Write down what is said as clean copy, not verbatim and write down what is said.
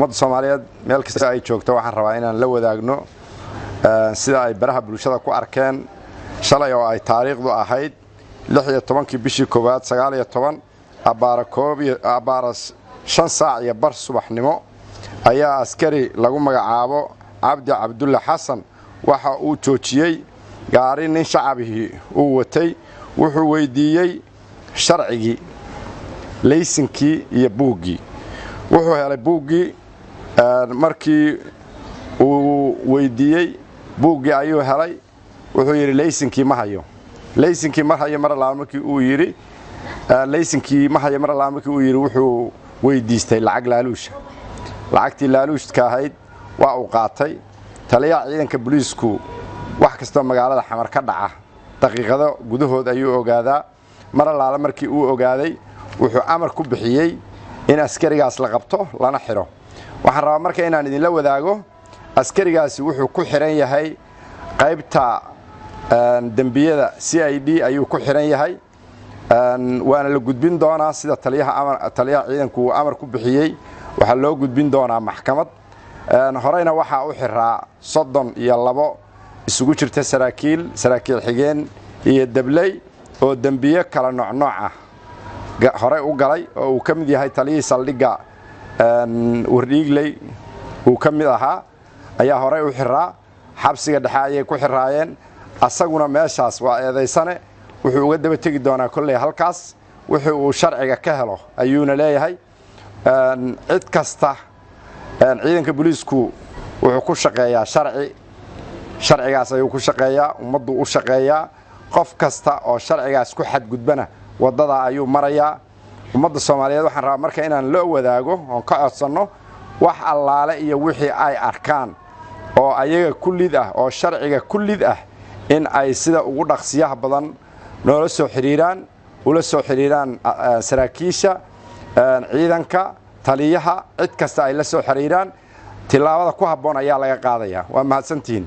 Ummadda Soomaaliyeed meel kasta ay joogto waxaan rabaa inaan la wadaagno sida ay baraha bulshada ku arkeen shalay oo ay taariikhdu ahayd 16-kii bishii koowaad 19, abbaara koob iyo abbaara 5:15 subaxnimo ayaa askari lagu magacaabo Cabdi Cabdulle Xasan waxa uu joojiyey gaari nin shacabihii uu watay. Wuxuu weydiiyey sharcigii, laysinkii iyo buuggii. Wuxuu helay buuggii. Markii uu weydiiyey buuggii ayuu helay. Wuxuu yidhi laysinkii ma hayo, laysinkii ma hayo. Mar allaala markii uu yidhi laysinkii ma hayo, mar allaala markii uu yidhi, wuxuu weydiistay lacag laaluusha. Lacagtii laaluushka ahayd waa uu qaatay. Taliyaha ciidanka booliisku wax kastoo magaalada Xamar ka dhaca daqiiqado gudahood ayuu ogaadaa. Mar allaala markii uu ogaaday, wuxuu amar ku bixiyey in askarigaas la qabto lana xidho. Waxaan rabaa marka inaan idinla wadaago, askarigaasi wuxuu ku xidhan yahay qaybta dembiyada CID ayuu ku xidhan yahay, waana la gudbin doonaa sida taliyaha ciidanku uu amar ku bixiyey. Waxaa loo gudbin doonaa maxkamad. Horeyna waxaa u xiraa 32 isugu jirta saraakiil, saraakiil xigeen iyo dabley oo dembiyo kala noocnooc ah horey u galay, oo uu ka mid yahay taliyihii saldhigga Wardhiigley uu ka mid ahaa ayaa horey u xiraa. Xabsiga dhexe ayay ku xiraayeen. Asaguna meeshaas waa eedaysane. Wuxuu uga daba tegi doonaa kolley halkaas wixii uu sharciga ka helo ayuuna leeyahay. Cid kasta, ciidanka booliisku wuxuu ku shaqeeyaa sharci, sharcigaas ayuu ku shaqeeyaa, ummaddu u shaqeeyaa. Qof kasta oo sharcigaas ku xadgudbana waddadaa ayuu marayaa. Ummadda Soomaaliyeed waxaan rabaa marka inaan loo wadaago oon ka codsanno, wax allaale iyo wixii ay arkaan oo ayaga ku lid ah oo sharciga ku lid ah, in ay sida ugu dhaqsiyaha badan noola soo xidhiiraan, ula soo xidhiiraan saraakiisha ciidanka, taliyaha, cid kasta ay la soo xiriiraan. Tillaabada ku habboon ayaa laga qaadayaa. Waa mahadsantihiin.